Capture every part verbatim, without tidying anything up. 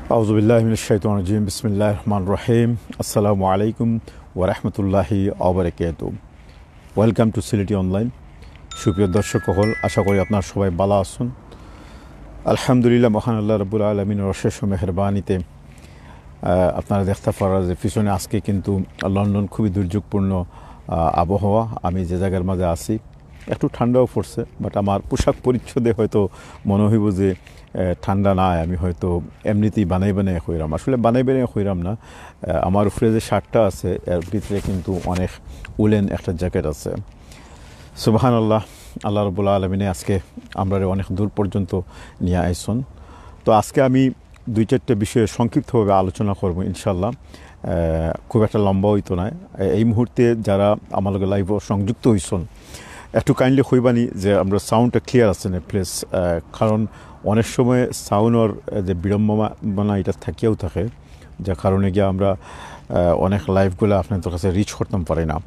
আউযুবিল্লাহি মিনাশ শাইতানির রাজিম। বিসমিল্লাহির রহমানির রহিম। আসসালামু আলাইকুম ওয়া রাহমাতুল্লাহি ওয়া বারাকাতুহু। Welcome to সিলেটি অনলাইন। সুপ্রিয় দর্শক সকল, আশা করি আপনারা সবাই ভালা আছইন। আলহামদুলিল্লাহ, মহান আল্লাহ রাব্বুল আলামিনের অশেষ মেহেরবানিতে, আহ, আপনারা দেখতা পাররা যে পিছনে আজকে কিন্তু লন্ডন খুবই দুর্যোগপূর্ণ, আহ, আবহাওয়া। আমি যে জাগার মাঝে আছি, একটু ঠান্ডাও পড়ছে, but আমার পোশাক পরিচ্ছদে হয়তো মনে হইব যে, আহ, ঠান্ডা নাই, আমি হয়তো এমনিতেই বানাই বানাই কইরাম। আসলে বানাই বানাই কইরাম না, আহ, আমার উপরে যে শার্টটা আছে, এর ভিতরে কিন্তু অনেক উলেন একটা জ্যাকেট আছে। সুবহানাল্লাহ, আল্লাহ রাব্বুল আলামিনে আজকে আমরারে অনেক দূর পর্যন্ত নিয়া আইছইন। তো আজকে আমি দুই চারটা বিষয়ে সংক্ষিপ্তভাবে আলোচনা করব ইনশাআল্লাহ। আহ, খুব একটা লম্বা হইতো না। এ-, এই মুহূর্তে যারা আমার লগে লাইভও সংযুক্ত হইছইন, একটু কাইন্ডলি কইবানি যে আমরার সাউন্ডটা ক্লিয়ার আছে না প্লিজ, কারণ অনেক সময় সাউন্ডর যে বিড়ম্বনা এটা থাকিয়াও থাকে, যে কারণে গিয়া আমরা, আহ, অনেক লাইভগুলা আপনাদের কাছে রিচ করতাম পারি না।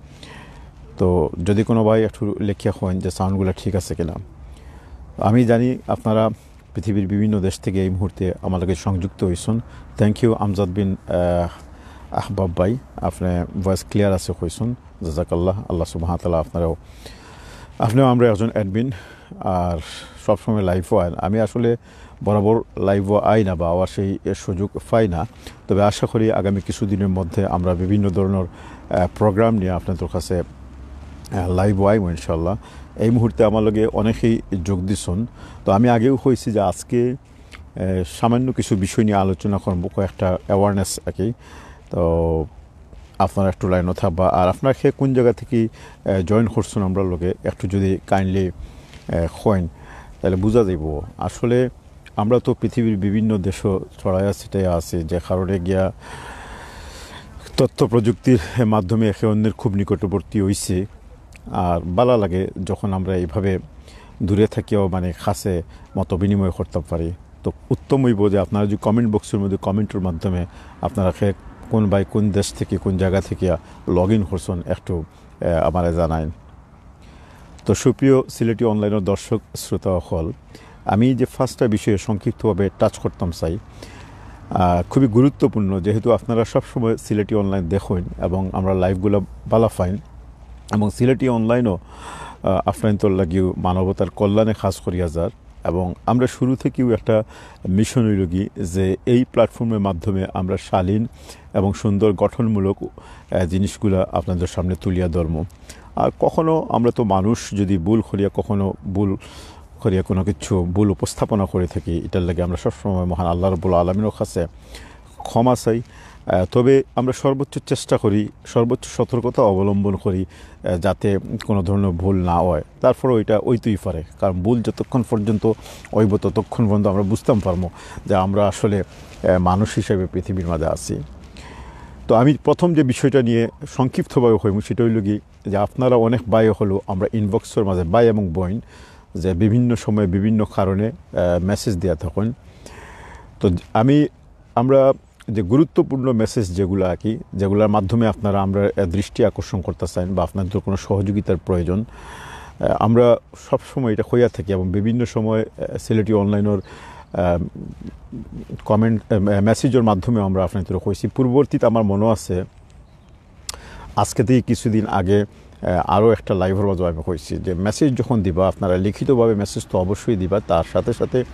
তো যদি কোনো ভাই একটু লেখিয়া কইন যে সাউন্ডগুলা ঠিক আছে কিনা। আমি জানি আপনারা পৃথিবীর বিভিন্ন দেশ থেকে এই মুহূর্তে আমার লগে সংযুক্ত হইছইন। থ্যাংক ইউ আমজাদ বিন, আহ, আহবাব ভাই, আপনে ভয়েস ক্লিয়ার আছে কইছইন, জাযাকাল্লাহ, আল্লাহ সুবহানাহু ওয়া তাআলা আপনারেও, আপনেও আমরার একজন অ্যাডমিন, আর সবসময় লাইভও আইন। আমি আসলে বরাবর লাইভও আই না বা আওয়ার সেই সুযোগ পাই না, তবে আশা করি আগামী কিছুদিনের মধ্যে আমরা বিভিন্ন ধরনের, আহ, প্রোগ্রাম নিয়া আপনাদের কাছে, আহ, লাইভও আইমু ইনশাআল্লাহ। এই মুহূর্তে আমার লগে অনেকেই যোগ দিছইন, তো আমি আগেও কইছি যে আজকে, আহ, সামান্য কিছু বিষয় নিয়ে আলোচনা করব, কয়েকটা অ্যাওয়ারনেস আর কি। তো আপনারা একটু লাইনও থাকবা, আর আপনারা কে কোন জাগা থেকে, আহ, জয়েন করছইন আমরার লগে, একটু যদি কাইন্ডলি, আহ, কইন, তাহলে বুঝা যাইব। আসলে আমরা তো পৃথিবীর বিভিন্ন দেশও ছড়াইয়া ছিটাইয়া আছি, যে কারণে গিয়া তথ্য প্রযুক্তির মাধ্যমে একে অন্যের খুব নিকটবর্তী হইছি। আর ভালা লাগে যখন আমরা এইভাবে দূরে থাকিয়াও মানে কাছে মত বিনিময় করতাম পারি। তো উত্তম হইব যে আপনারা যদি কমেন্ট বক্সের মধ্যে কমেন্টের মাধ্যমে আপনারা কে কোন ভাই কোন দেশ থেকে কোন জায়গা থেকে লগ ইন করছইন একটু, আহ, আমারে জানাইন। তো সুপ্রিয় সিলেটি অনলাইনের দর্শক শ্রোতা অকল, আমি যে ফার্স্টটা বিষয়ে সংক্ষিপ্তভাবে টাচ করতাম চাই, আহ, খুবই গুরুত্বপূর্ণ, যেহেতু আপনারা সবসময় সিলেটি অনলাইন দেখইন এবং আমরা লাইভগুলো ভালা পাইন, এবং সিলেটি অনলাইনও, আহ, আপনাইন্তর লাগিও মানবতার কল্যাণে কাজ করিয়া যার, এবং আমরা শুরু থেকেও একটা মিশন হইল কি যে এই প্ল্যাটফর্মের মাধ্যমে আমরা শালীন এবং সুন্দর গঠনমূলক, আহ, জিনিসগুলা আপনাদের সামনে তুলিয়া ধরমু। আর কখনো আমরা তো মানুষ, যদি ভুল করিয়া, কখনো ভুল করিয়া কোনো কিছু ভুল উপস্থাপনা করে থাকি, এটার লাগি আমরা সবসময় মহান আল্লাহ রাব্বুল আলমিনের কাছে ক্ষমা চাই। আহ, তবে আমরা সর্বোচ্চ চেষ্টা করি, সর্বোচ্চ সতর্কতা অবলম্বন করি, আহ, যাতে কোনো ধরনের ভুল না হয়। তারপরেও এটা হইতেই পারে, কারণ ভুল যতক্ষণ পর্যন্ত হইব ততক্ষণ পর্যন্ত আমরা বুঝতাম পারবো যে আমরা আসলে, আহ, মানুষ হিসেবে পৃথিবীর মাঝে আছি। তো আমি প্রথম যে বিষয়টা নিয়ে সংক্ষিপ্তভাবে কইমু সেটা হইল কি যে আপনারা অনেক ভাই অকল আমরা ইনবক্সের মাঝে ভাই এবং বইন যে বিভিন্ন সময় বিভিন্ন কারণে, আহ, মেসেজ দিয়া থাকেন। তো আমি, আমরা যে গুরুত্বপূর্ণ মেসেজ যেগুলো আর কি, যেগুলোর মাধ্যমে আপনারা আমরা, আহ, দৃষ্টি আকর্ষণ করতে চান বা আপনাদের কোনো সহযোগিতার প্রয়োজন, আহ, আমরা সবসময় এটা কইয়া থাকি এবং বিভিন্ন সময়, আহ, সিলেটি অনলাইনের, আহ, কমেন্ট, আহ, মেসেজের মাধ্যমে আমরা আপনাদের কইছি। পূর্ববর্তীতে আমার মনে আছে, আজকে থেকে কিছুদিন আগে, আহ, আরও একটা লাইভের মাঝে আমি কইছি যে মেসেজ যখন দিবা, আপনারা লিখিতভাবে মেসেজ তো অবশ্যই দিবা, তার সাথে সাথে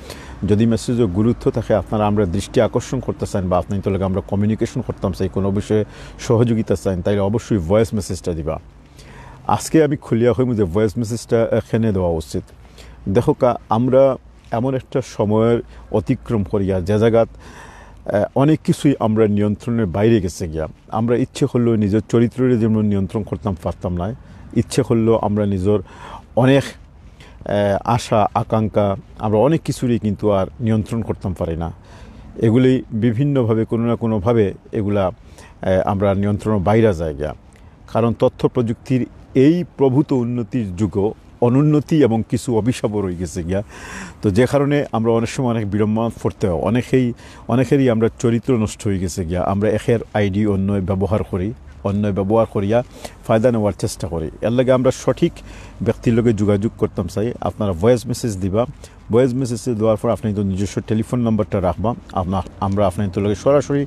যদি মেসেজের গুরুত্ব থাকে, আপনারা আমরা দৃষ্টি আকর্ষণ করতে চান বা আপনার লগে আমরা কমিউনিকেশন করতাম চাই, কোনো বিষয়ে সহযোগিতা চান, তাইলে অবশ্যই ভয়েস মেসেজটা দিবা। আজকে আমি খুলিয়া কইমু যে ভয়েস মেসেজটা এখানে দেওয়া উচিত। দেখো কা, আমরা এমন একটা সময়ের অতিক্রম করিয়া যে জায়গাত, আহ, অনেক কিছুই আমরা নিয়ন্ত্রণের বাইরে গেছে গিয়া। আমরা ইচ্ছে করলেও নিজের চরিত্ররে যেমন নিয়ন্ত্রণ করতাম পারতাম না, ইচ্ছে করলেও আমরা নিজের অনেক, আহ, আশা আকাঙ্ক্ষা, আমরা অনেক কিছুরই কিন্তু আর নিয়ন্ত্রণ করতাম পারি না। এগুলি বিভিন্নভাবে কোনো না কোনোভাবে এগুলা, আহ, আমরা নিয়ন্ত্রণের বাইরে যায় গিয়া। কারণ তথ্য প্রযুক্তির এই প্রভূত উন্নতির যুগও অনুন্নতি এবং কিছু অভিশাপও রয়ে গেছে গিয়া। তো যে কারণে আমরা অনেক সময় অনেক বিড়ম্বনা পড়তে হয়, অনেকেই, অনেকেরই আমরা চরিত্র নষ্ট হয়ে গেছে গিয়া। আমরা একের আইডি অন্য ব্যবহার করি, অন্য ব্যবহার করিয়া ফায়দা নেওয়ার চেষ্টা করি। এর লাগে আমরা সঠিক ব্যক্তির লগে যোগাযোগ করতাম চাই। আপনারা ভয়েস মেসেজ দিবা, ভয়েস মেসেজ দেওয়ার পর আপনি তো নিজস্ব টেলিফোন নাম্বারটা রাখবা। আমরা আপনার লগে সরাসরি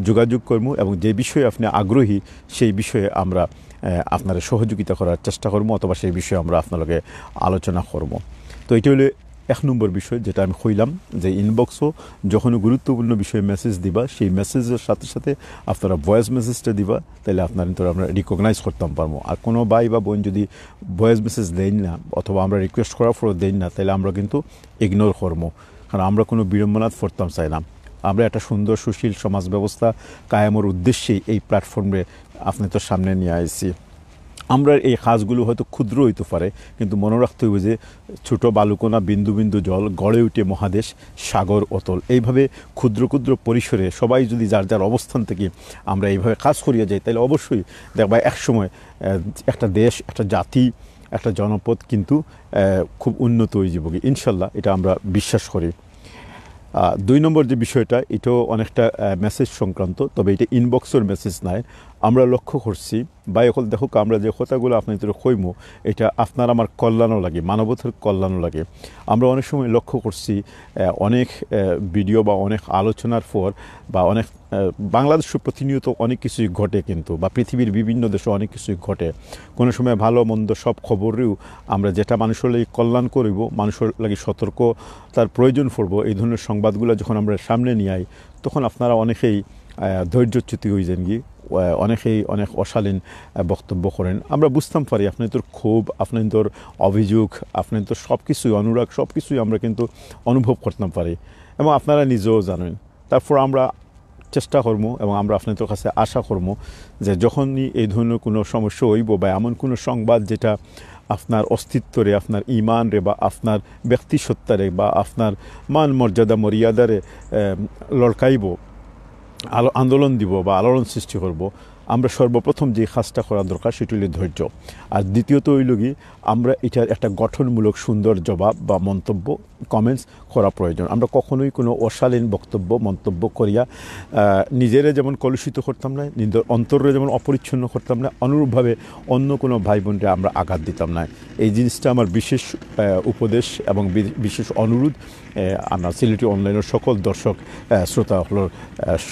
যোগাযোগ করবো এবং যে বিষয়ে আপনি আগ্রহী সেই বিষয়ে আমরা আপনার সহযোগিতা করার চেষ্টা করবো অথবা সেই বিষয়ে আমরা আপনার লগে আলোচনা করবো। তো এটা হলো এক নম্বর বিষয়, যেটা আমি কইলাম যে ইনবক্সও যখন গুরুত্বপূর্ণ বিষয়ে মেসেজ দিবা, সেই মেসেজের সাথে সাথে আপনারা ভয়েস মেসেজটা দিবা, তাহলে আপনার কিন্তু আমরা রিকগনাইজ করতাম পারবো। আর কোনো ভাই বা বোন যদি ভয়েস মেসেজ দেন না অথবা আমরা রিকোয়েস্ট করার পরও দেন না, তাহলে আমরা কিন্তু ইগনোর করবো, কারণ আমরা কোনো বিড়ম্বনাত পড়তাম চাই না। আমরা একটা সুন্দর সুশীল সমাজ ব্যবস্থা কায়েমর উদ্দেশ্যেই এই প্ল্যাটফর্মে আপনার তো সামনে নিয়ে আইছি। আমরা এই কাজগুলো হয়তো ক্ষুদ্র হইতে পারে, কিন্তু মনে রাখতে হবে যে ছোট বালুকণা বিন্দু বিন্দু জল গড়ে উঠে মহাদেশ সাগর অতল। এইভাবে ক্ষুদ্র ক্ষুদ্র পরিসরে সবাই যদি যার যার অবস্থান থেকে আমরা এইভাবে কাজ করিয়া যাই, তাহলে অবশ্যই দেখবা একসময় একটা দেশ, একটা জাতি, একটা জনপদ কিন্তু খুব উন্নত হয়ে যাবো কি, ইনশাল্লাহ, এটা আমরা বিশ্বাস করি। দুই নম্বর যে বিষয়টা, এটাও অনেকটা মেসেজ সংক্রান্ত, তবে এটা ইনবক্সের মেসেজ নয়। আমরা লক্ষ্য করছি, ভাই অকল দেখুক, আমরা যে কথাগুলো আপনার কইমু, এটা আপনার আমার কল্যাণও লাগে, মানবতার কল্যাণও লাগে। আমরা অনেক সময় লক্ষ্য করছি, অনেক ভিডিও বা অনেক আলোচনার পর বা অনেক বাংলাদেশে প্রতিনিয়ত অনেক কিছুই ঘটে, কিন্তু বা পৃথিবীর বিভিন্ন দেশে অনেক কিছুই ঘটে। কোনো সময় ভালো মন্দ সব খবরেও আমরা যেটা মানুষের লাগি কল্যাণ করিব, মানুষের লাগি সতর্কতার প্রয়োজন পড়বো, এই ধরনের সংবাদগুলো যখন আমরা সামনে নিয়ে আই, তখন আপনারা অনেকেই ধৈর্যচ্যুতি হয়ে যান কি, অনেকেই অনেক অশালীন বক্তব্য করেন। আমরা বুঝতাম পারি আপনার ক্ষোভ, আপনার অভিযোগ, আপনার সব কিছুই, অনুরাগ, সব কিছুই আমরা কিন্তু অনুভব করতাম পারি এবং আপনারা নিজেও জানেন। তারপর আমরা চেষ্টা করবো এবং আমরা আপনার কাছে আশা করবো যে যখনই এই ধরনের কোনো সমস্যা হইব বা এমন কোনো সংবাদ যেটা আপনার অস্তিত্বরে, আপনার ইমানরে বা আপনার ব্যক্তিসত্তারে বা আপনার মান মর্যাদা মর্যাদারে লড়কাইব, আলো আন্দোলন দিব বা আলোড়ন সৃষ্টি করব, আমরা সর্বপ্রথম যে কাজটা করা দরকার সেটি হলো ধৈর্য। আর দ্বিতীয়ত হইল কি, আমরা এটার একটা গঠনমূলক সুন্দর জবাব বা মন্তব্য, কমেন্টস করা প্রয়োজন। আমরা কখনোই কোনো অশালীন বক্তব্য মন্তব্য করিয়া নিজেরা যেমন কলুষিত করতাম না, নিজের অন্তররে যেমন অপরিচ্ছন্ন করতাম না, অনুরূপভাবে অন্য কোনো ভাই বোনরে আমরা আঘাত দিতাম না। এই জিনিসটা আমার বিশেষ উপদেশ এবং বিশেষ অনুরোধ আমার সিলেটি অনলাইনের সকল দর্শক শ্রোতা অকলর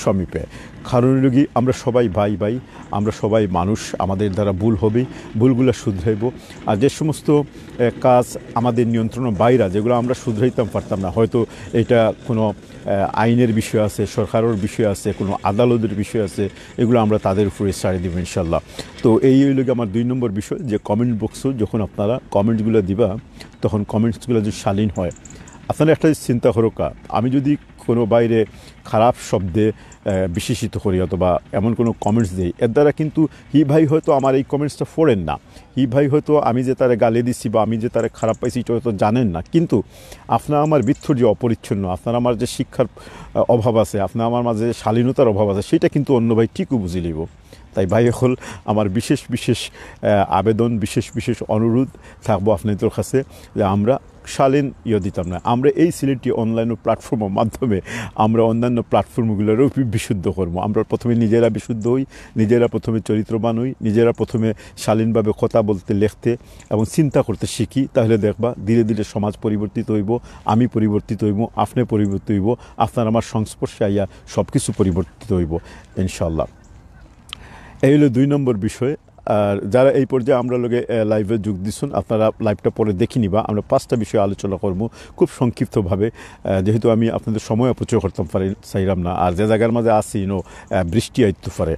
সমীপে। কারণ হইল কি, আমরা সবাই ভাই ভাই, আমরা সবাই মানুষ, আমাদের দ্বারা ভুল হবেই, ভুলগুলা শুধরাইব। আর যে সমস্ত কাজ আমাদের নিয়ন্ত্রণের বাইরে, যেগুলো আমরা শুধরাইতাম পারতাম না, হয়তো এটা কোনো আইনের বিষয় আছে, সরকারের বিষয় আছে, কোনো আদালতের বিষয় আছে, এগুলো আমরা তাদের উপরে ছাড়ি দিব ইনশাল্লাহ। তো এই হইল কি আমার দুই নম্বর বিষয়, যে কমেন্ট বক্সে যখন আপনারা কমেন্টসগুলো দিবা, তখন কমেন্টসগুলো যদি শালীন হয়, আপনারা একটা চিন্তা করুক্কা, আমি যদি কোনো ভাইরে খারাপ শব্দে বিশেষিত করি অথবা এমন কোনো কমেন্টস দেই, এর দ্বারা কিন্তু হি ভাই হয়তো আমার এই কমেন্টসটা পড়েন না, হি ভাই হয়তো আমি যে তারে গালি দিছি বা আমি যে তারে খারাপ পাইছি, এটা হয়তো জানেন না, কিন্তু আপনার আমার ভিতর যে অপরিচ্ছন্ন, আপনার আমার যে শিক্ষার অভাব আছে, আপনার আমার মাঝে যে শালীনতার অভাব আছে, সেটা কিন্তু অন্য ভাই ঠিকও বুঝি লইব। তাই ভাই অকল, আমার বিশেষ বিশেষ আবেদন, বিশেষ বিশেষ অনুরোধ থাকবো আপনাদের কাছে, যে আমরা শালীন ইয়ে দিতাম না। আমরা এই সিলেটি অনলাইন প্ল্যাটফর্মের মাধ্যমে আমরা অন্যান্য প্ল্যাটফর্মগুলোরও বিশুদ্ধ করবো। আমরা প্রথমে নিজেরা বিশুদ্ধ হই, নিজেরা প্রথমে চরিত্রবান হই, নিজেরা প্রথমে শালীনভাবে কথা বলতে, লিখতে এবং চিন্তা করতে শিখি, তাহলে দেখবা ধীরে ধীরে সমাজ পরিবর্তিত হইব, আমি পরিবর্তিত হইব, আপনি পরিবর্তিত হইব, আপনার আমার সংস্পর্শে আইয়া সব কিছু পরিবর্তিত হইব ইনশাল্লাহ। এই হলো দুই নম্বর বিষয়। আর যারা এই পর্যায়ে আমরা লগে লাইভে যোগ দিচ্ছেন, আপনারা লাইভটা পরে দেখে নিবা। আমরা পাঁচটা বিষয়ে আলোচনা করবো খুব সংক্ষিপ্তভাবে, যেহেতু আমি আপনাদের সময় অপচয় করতাম পারি চাইলাম না। আর যে জায়গার মাঝে আছি ইনো বৃষ্টি আইতে পারে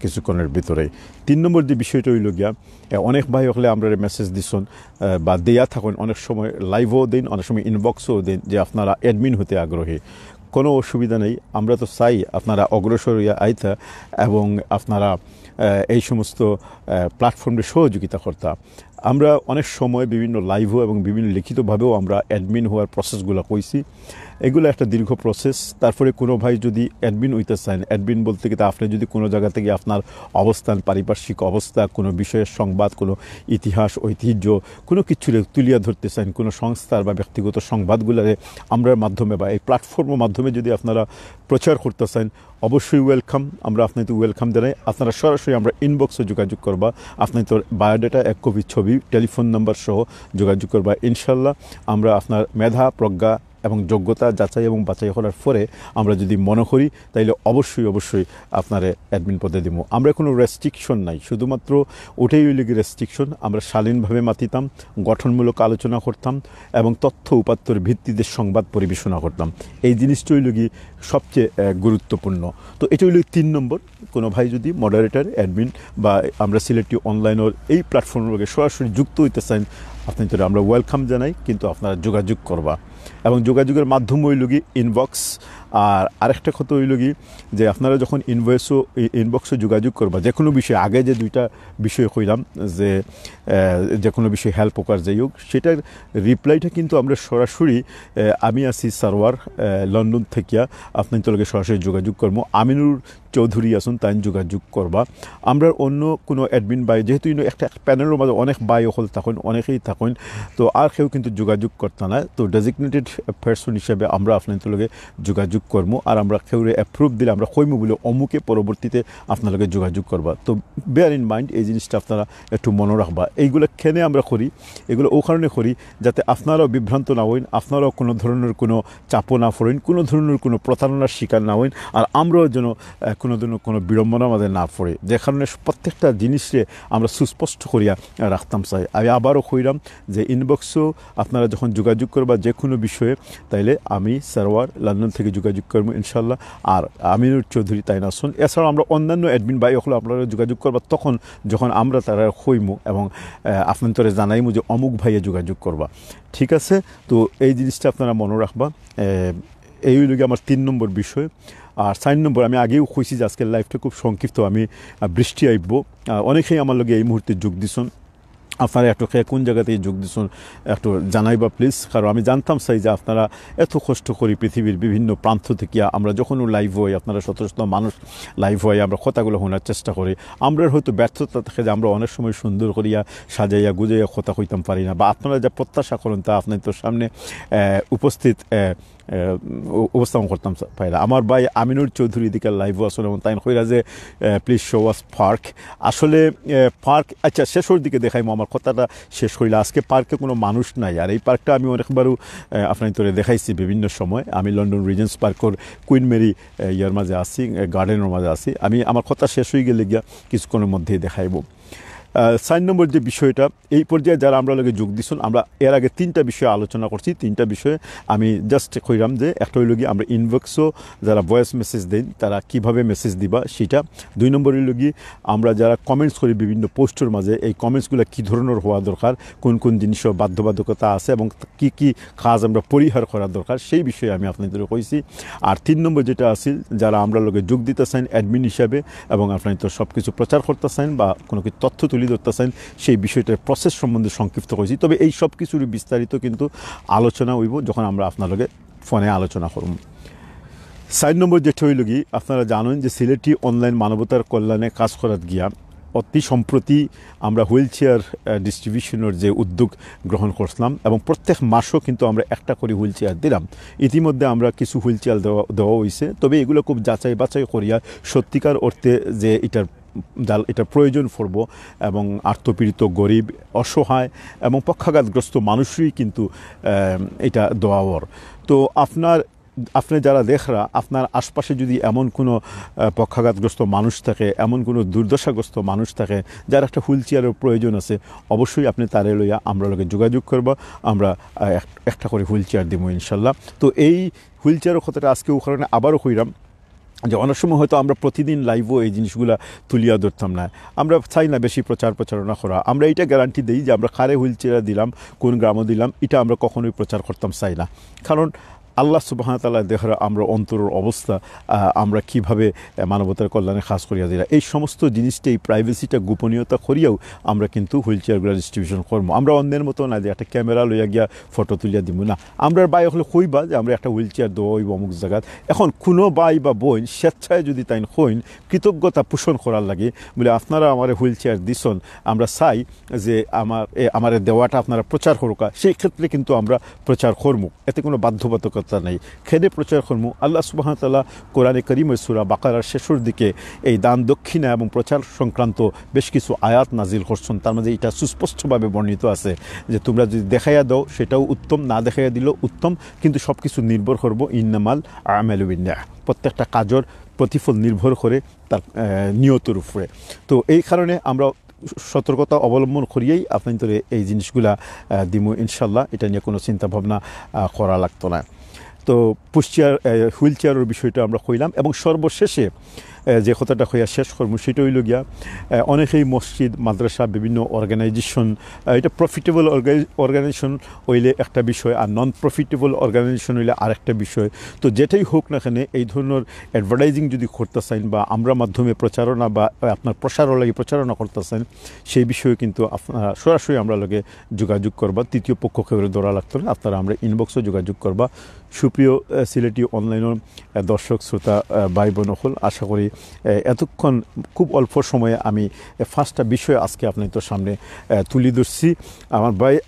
কিছুক্ষণের ভিতরে। তিন নম্বর যে বিষয়টা হইল গিয়া, অনেক ভাই অকলে আমরা মেসেজ দিচ্ছেন বা দেয়া থাকেন, অনেক সময় লাইভও দিন, অনেক সময় ইনবক্সও দিন যে আপনারা অ্যাডমিন হতে আগ্রহী। কোনো অসুবিধা নেই, আমরা তো চাই আপনারা অগ্রসর হইয়া আইতা এবং আপনারা এই সমস্ত প্ল্যাটফর্মে সহযোগিতা করতা। আমরা অনেক সময় বিভিন্ন লাইভও এবং বিভিন্ন লিখিতভাবেও আমরা অ্যাডমিন হওয়ার প্রসেসগুলো কইছি। এগুলো একটা দীর্ঘ প্রসেস। তারপরে কোনো ভাই যদি অ্যাডমিন হইতে চান, অ্যাডমিন বলতে কি, তা আপনি যদি কোনো জায়গা থেকে আপনার অবস্থান, পারিপার্শ্বিক অবস্থা, কোনো বিষয়ের সংবাদ, কোনো ইতিহাস, ঐতিহ্য, কোনো কিছু তুলিয়া ধরতে চান, কোনো সংস্থার বা ব্যক্তিগত সংবাদগুলারে আমরার মাধ্যমে বা এই প্ল্যাটফর্মের মাধ্যমে যদি আপনারা প্রচার করতে চান, অবশ্যই ওয়েলকাম। আমরা আপনাদের ওয়েলকাম জানাই। আপনারা সরাসরি আমরা ইনবক্সে যোগাযোগ করবা, আপনাদের বায়োডাটা, এক কপি ছবি, টেলিফোন নাম্বার সহ যোগাযোগ করবা। ইনশাল্লাহ আমরা আপনার মেধা, প্রজ্ঞা এবং যোগ্যতা যাচাই এবং বাছাই করার পরে আমরা যদি মনে করি, তাইলে অবশ্যই, অবশ্যই আপনারে অ্যাডমিন পদে দিব। আমরা কোনো রেস্ট্রিকশন নাই, শুধুমাত্র ওটাই হইল কি রেস্ট্রিকশন, আমরা শালীনভাবে মাতিতাম, গঠনমূলক আলোচনা করতাম এবং তথ্য উপাত্তর ভিত্তিতে সংবাদ পরিবেশনা করতাম। এই জিনিসটা হইল কি সবচেয়ে আহ, গুরুত্বপূর্ণ। তো এটা হইল তিন নম্বর। কোনো ভাই যদি মডারেটর, অ্যাডমিন বা আমরা সিলেটি অনলাইনের এই প্ল্যাটফর্মের লগে সরাসরি যুক্ত হইতে চান, আপনাদের আমরা ওয়েলকাম জানাই, কিন্তু আপনারা যোগাযোগ করবা। এবং যোগাযোগের মাধ্যম হইল কি ইনবক্স। আর আরেকটা কথা হইল কি, যে আপনারা যখন ইনভয়েসও ইনবক্সে যোগাযোগ করবা যে কোনো বিষয়ে, আগে যে দুইটা বিষয় কইলাম, যে আহ, যে কোনো বিষয়ে হেল্প হোক আর যাই হোক, সেটার রিপ্লাইটা কিন্তু আমরা সরাসরি, আহ, আমি আছি সারোয়ার, আহ, লন্ডন থাকিয়া আপনাদের লগে সরাসরি যোগাযোগ করবো। আমিনুর চৌধুরী আছেন, তাই যোগাযোগ করবা। আমরা অন্য কোনো অ্যাডমিন ভাই, যেহেতু ইনো একটা প্যানেলের মাঝে অনেক ভাই অকল থাকেন, অনেকেই থাকেন, তো আর কেউ কিন্তু যোগাযোগ করতা না। তো ডেজিগনেটেড পার্সন হিসাবে আমরা আপনাদের লগে যোগাযোগ করবো। আর আমরা কেউরে অ্যাপ্রুভ দিলে আমরা কইমু বলে অমুকে পরবর্তীতে আপনার লগে যোগাযোগ করবা। তো বেয়ার ইন মাইন্ড, এই জিনিসটা আপনারা একটু মনে রাখবা। এইগুলা কেনে আমরা করি, এগুলো ও কারণে করি যাতে আপনারাও বিভ্রান্ত না হইন, আপনারাও কোনো ধরনের কোনো চাপও না পড়েন, কোনো ধরনের কোনো প্রতারণার শিকার না হইন, আর আমরাও যেন আহ, কোনো ধরনের কোনো বিড়ম্বনার মাঝে না পড়ে, যে কারণে প্রত্যেকটা জিনিসে আমরা সুস্পষ্ট করিয়া আহ, রাখতাম চাই। আমি আবারও কইলাম যে ইনবক্সও আপনারা যখন যোগাযোগ করবা যে কোনো বিষয়ে, তাইলে আমি সারোয়ার লন্ডন থেকে যোগাযোগ করবো ইনশাল্লাহ। আর আমিনুর চৌধুরী তাইন আছইন। এছাড়াও আমরা অন্যান্য অ্যাডমিন ভাই অকল আপনারা যোগাযোগ করবা তখন, যখন আমরা তারা কইমু এবং আহ, আপনাদের জানাইমু যে অমুক ভাইয়ে যোগাযোগ করবা। ঠিক আছে? তো এই জিনিসটা আপনারা মনে রাখবা। আহ, এই হইল গিয়ে আমার তিন নম্বর বিষয়। আর চার নম্বর, আমি আগেও কইছি যে আজকের লাইভটা খুব সংক্ষিপ্ত, আমি আহ, বৃষ্টি আইব। আহ, অনেকেই আমার লগে এই মুহূর্তে যোগ দিছইন, আপনারা একটু কে কোন জায়গা থেকে যোগ দিছইন একটু জানাইবা প্লিজ, কারণ আমি জানতাম চাই যে আপনারা এত কষ্ট করি পৃথিবীর বিভিন্ন প্রান্ত থেকে আমরা যখনও লাইভ হই, আপনারা শত শত মানুষ লাইভ হয়, আমরা কথাগুলো শোনার চেষ্টা করি। আমরা হয়তো ব্যর্থতা থাকে যে আমরা অনেক সময় সুন্দর করিয়া সাজাইয়া গুজাইয়া কথা কইতাম পারি না, বা আপনারা যা প্রত্যাশা করেন তা আপনাদের সামনে আহ, উপস্থিত আহ, আহ, উ- উপস্থাপন করতাম পারি না। আমার ভাই আমিনুর চৌধুরী এদিকে লাইভও আছেন এবং তাই কইরা যে প্লিজ শো আস পার্ক। আসলে পার্ক, আচ্ছা, শেষের দিকে দেখাইমু, আমার কথাটা শেষ হইলে, আজকে পার্কে কোনো মানুষ নাই। আর এই পার্কটা আমি অনেকবারও আহ, আপনাদের দেখাইছি বিভিন্ন সময়। আমি লন্ডন রিজেন্টস পার্কের কুইন মেরি আহ, ইয়ার মাঝে আছি, গার্ডেনের মাঝে আছি। আমি আমার কথা শেষ হয়ে গেলে গিয়া কিছুক্ষণের মধ্যেই দেখাইব। আহ, চার নম্বর যে বিষয়টা, এই পর্যায়ে যারা আমরা লগে যোগ দিছইন, আমরা এর আগে তিনটা বিষয়ে আলোচনা করছি। তিনটা বিষয়ে আমি জাস্ট কইলাম যে একটা হইল কি, আমরা ইনবক্সও যারা ভয়েস মেসেজ দেন, তারা কিভাবে মেসেজ দিবা সেটা। দুই নম্বর হইল কি, আমরা যারা কমেন্টস করি বিভিন্ন পোস্টের মাঝে, এই কমেন্টসগুলো কী ধরনের হওয়া দরকার, কোন কোন জিনিসের বাধ্যবাধকতা আছে এবং কি কি কাজ আমরা পরিহার করার দরকার, সেই বিষয়ে আমি আপনাদের কইছি। আর তিন নম্বর যেটা আছে, যারা আমরা লগে যোগ দিতে চান অ্যাডমিন হিসাবে এবং আপনাদের সব কিছু প্রচার করতে চান বা কোনো কিছু তথ্য তুলে ধরতে চান, সেই বিষয়টার প্রসেস সম্বন্ধে সংক্ষিপ্ত কইছি। তবে এই সব কিছুর বিস্তারিত কিন্তু আলোচনা হইব যখন আমরা আপনার লগে ফোনে আলোচনা করব। চার নম্বর যেটা হইল কি, আপনারা জানেন যে সিলেটি অনলাইন মানবতার কল্যাণে কাজ করাত গিয়া অতি সম্প্রতি আমরা হুইল চেয়ার ডিস্ট্রিবিউশনের যে উদ্যোগ গ্রহণ করছিলাম এবং প্রত্যেক মাসও কিন্তু আমরা একটা করে হুইল চেয়ার দিলাম। ইতিমধ্যে আমরা কিছু হুইল চেয়ার দেওয়া দেওয়া হয়েছে, তবে এগুলো খুব যাচাই বাছাই করিয়া সত্যিকার অর্থে যে এটার যার এটা প্রয়োজন পড়ব এবং আত্মপীড়িত, গরিব, অসহায় এবং পক্ষাঘাতগ্রস্ত মানুষরই কিন্তু আহ, এটা দেওয়া অর। তো আপনার আপনি যারা দেখরা, আপনার আশপাশে যদি এমন কোনো আহ, পক্ষাঘাতগ্রস্ত মানুষ থাকে, এমন কোনো দুর্দশাগ্রস্ত মানুষ থাকে, যার একটা হুইল চেয়ারের প্রয়োজন আছে, অবশ্যই আপনি তারে লইয়া আমরা লগে যোগাযোগ করবা। আমরা আহ, এক- একটা করে হুইল চেয়ার দিব ইনশাল্লাহ। তো এই হুইল চেয়ারের কথাটা আজকে ও কারণে আবারও কইলাম যে অনেক সময় হয়তো আমরা প্রতিদিন লাইভও এই জিনিসগুলা তুলিয়া ধরতাম না। আমরা চাই না বেশি প্রচার প্রচারণা করা। আমরা এটা গ্যারান্টি দেই যে আমরা কারে হুইল চেয়ার দিলাম, কোন গ্রামে দিলাম, এটা আমরা কখনোই প্রচার করতাম চাই না। কারণ আল্লাহ সুবহানাহু ওয়া তাআলা দেখরা আমরা অন্তরর অবস্থা, আহ, আমরা কিভাবে, আহ, মানবতার কল্যাণে কাজ করিয়া দিরা, এই সমস্ত জিনিসটা, এই প্রাইভেসিটা, গোপনীয়তা করিয়াও আমরা কিন্তু হুইল চেয়ারগুলা ডিস্ট্রিবিউশন করমু। আমরা অন্যের মতো না যে একটা ক্যামেরা লইয়া গিয়া ফটো তুলিয়া দিমু না। আমরার ভাই অকলে কইবা যে আমরা একটা হুইল চেয়ার দেওয়া অইবো অমুক জাগাত। এখন কোনো ভাই বা বইন স্বেচ্ছায় যদি তাইন কইন, কৃতজ্ঞতা পোষণ করার লাগি, বলে, "আপনারা আমারে হুইল চেয়ার দিছন, আমরা চাই যে আমার, এ, আমারে দেওয়াটা আপনারা প্রচার করুকা", সেই ক্ষেত্রে কিন্তু আমরা প্রচার করমু, এতে কোনো বাধ্যবাধকতা নেই। কেনে প্রচার করমু? আল্লাহ সুবহানাহু ওয়া তাআলা কোরআনে করিমের সূরা বাকারার শেষর দিকে এই দান দক্ষিণা এবং প্রচার সংক্রান্ত বেশ কিছু আয়াত নাজিল করছেন। তার মাঝে এটা সুস্পষ্টভাবে বর্ণিত আছে যে তোমরা যদি দেখাইয়া দাও সেটাও উত্তম, না দেখাইয়া দিলেও উত্তম, কিন্তু সব কিছু নির্ভর করবো ইন্নামাল আমালু বিন্নিয়াহ, প্রত্যেকটা কাজর প্রতিফল নির্ভর করে তার, আহ, নিয়তর উপরে। তো এই কারণে আমরা সতর্কতা অবলম্বন করিয়াই আপনাইন্তরে এই জিনিসগুলা, আহ, দিমু ইনশাল্লাহ। এটা নিয়ে কোনো চিন্তা ভাবনা, আহ, করা লাগতো না। তো পুশ চেয়ার, আহ, হুইল চেয়ারর বিষয়টা আমরা কইলাম, এবং সর্বশেষে, আহ, যে কথাটা কইয়া শেষ করমু সেটা অইলো গিয়া, আহ, অনেকেই মসজিদ, মাদ্রাসা, বিভিন্ন অর্গানাইজেশন, আহ, এটা প্রফিটেবল অর্গানাইজেশন অইলে একটা বিষয়, আর নন প্রফিটেবল অর্গানাইজেশন অইলে আরেকটা বিষয়। তো যেটাই হোক না কেন, এই ধরনের অ্যাডভার্টাইজিং যদি করতে চাইন বা আমরা মাধ্যমে প্রচারণা বা, আহ, আপনার প্রসারর লাগি প্রচারণা করতে চাইন, সেই বিষয়ে কিন্তু আপনারা সরাসরি আমরা লগে যোগাযোগ করবা। তৃতীয় পক্ষ কেউরে ধরা লাগতো না, আপনারা আমরা ইনবক্সে যোগাযোগ করবা। সুপ্রিয়, আহ, সিলেটি অনলাইনর, আহ, দর্শক, শ্রোতা, আহ, ভাই বোন অকল, আশা করি, আহ, এতক্ষণ খুব অল্প সময়ে আমি, আহ, পাঁচটা বিষয় আজকে আপনাইন্তর সামনে, আহ, তুলি ধরছি। আমার ভাই,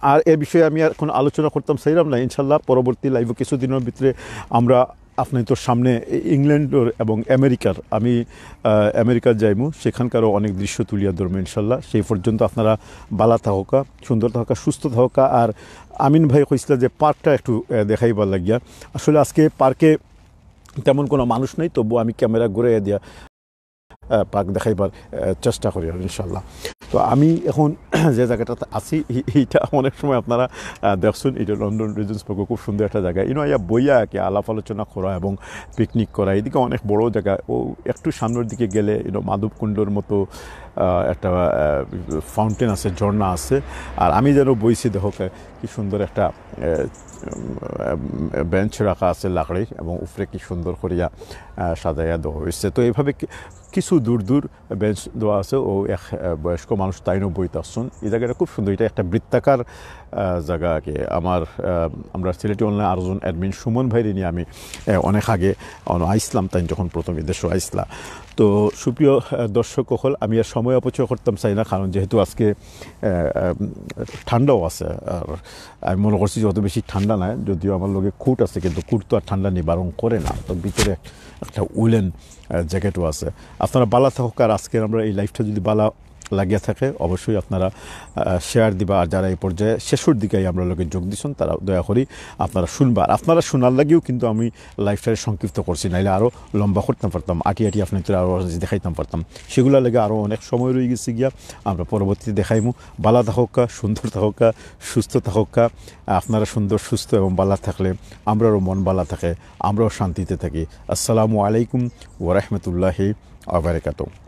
আর এ বিষয়ে আমি আর কোনো আলোচনা করতাম চাইলাম না। ইনশাল্লাহ পরবর্তী লাইভে কিছুদিনের ভিতরে আমরা আপনাইন্তর সামনে ইংল্যান্ডর এবং আমেরিকার, আমি, আহ, আমেরিকার যাইমু, সেখানকারও অনেক দৃশ্য তুলিয়া ধরমু ইনশাল্লাহ। সেই পর্যন্ত আপনারা বালা থাকউক্কা, সুন্দর থাকউক্কা, সুস্থ থাকউক্কা। আর আমিন ভাই কইছিলা যে পার্কটা একটু, আহ, দেখাইবার লাগিয়া। আসলে আজকে পার্কে তেমন কোনো মানুষ নেই, তবু আমি ক্যামেরা ঘুরাইয়া দিয়া, আহ, পার্ক দেখাইবার, আহ, চেষ্টা করি আর ইনশাল্লাহ। তো আমি এখন যে জায়গাটাতে আছি, এই-, এইটা অনেক সময় আপনারা, আহ, দেখছেন, এটা লন্ডন রিজেন্টস পার্ক, খুব সুন্দর একটা জায়গা। ইনো আইয়া বইয়া আর কি আলাপ আলোচনা করা এবং পিকনিক করা। এদিকে অনেক বড় জায়গা, ও একটু সামনের দিকে গেলে ইনো মাধবকুণ্ডর মতো, আহ, একটা, আহ, ফাউন্টেন আছে, ঝর্ণা আছে। আর আমি যেন বইছি, দেখো কে-, কি সুন্দর একটা, আহ, উম, বেঞ্চ রাখা আছে লাকড়ির, এবং উপরে কি সুন্দর করিয়া, আহ, সাজাইয়া দেওয়া হয়েছে। তো এইভাবে কি-, কিছু দূর দূর বেঞ্চ দেওয়া আছে, ও এক, আহ, বয়স্ক মানুষ তাইনও বইতাছন। এই জায়গাটা খুব সুন্দর, এটা একটা বৃত্তাকার, আহ, জায়গা আর কি। আমার, আহ, আমরা সিলেটি অনলাইন আরো জন অ্যাডমিন সুমন ভাইরে নিয়ে আমি, আহ, অনেক আগে অন-, আইসলাম, তাই যখন প্রথম এই দেশে আইসলা। তো সুপ্রিয়, আহ, দর্শক অকল, আমি আর সময় অপচয় করতাম চাই না, কারণ যেহেতু আজকে, আহ, আহ, ঠান্ডাও আছে, আর আমি মনে করছি যে অত বেশি ঠান্ডা নাই, যদিও আমার লগে কোট আছে, কিন্তু কোট তো আর ঠান্ডা নিবারণ করে না, তো ভিতরে এক-, একটা উলেন, আহ, জ্যাকেটও আছে। আপনারা বালা থাকউক্কা, আর আজকের আমরা এই লাইভটা যদি বালা লাগিয়া থাকে, অবশ্যই আপনারা, আহ, শেয়ার দিবা। আর যারা এই পর্যায়ে শেষর দিকে আমরা লগে যোগ দিছেন, তারা দয়া করি আপনারা শুনবা। আর আপনারা শোনার লাগিও কিন্তু আমি লাইভটারে সংক্ষিপ্ত করছি, নাইলে আরও লম্বা করতাম পারতাম, আটি আটি আপনাইন্তরে আরও দেখাইতাম পারতাম। সেগুলা লাগে আরও অনেক সময় রয়ে গেছে গিয়া, আমরা পরবর্তীতে দেখাইমু। বালা থাকউক্কা, সুন্দর থাকউক্কা, সুস্থ থাকউক্কা। আপনারা সুন্দর, সুস্থ এবং বালা থাকলে আমরারও মন বালা থাকে, আমরাও শান্তিতে থাকি। আসসালামু আলাইকুম ওয়া রাহমাতুল্লাহি ওয়া বারাকাতুহু।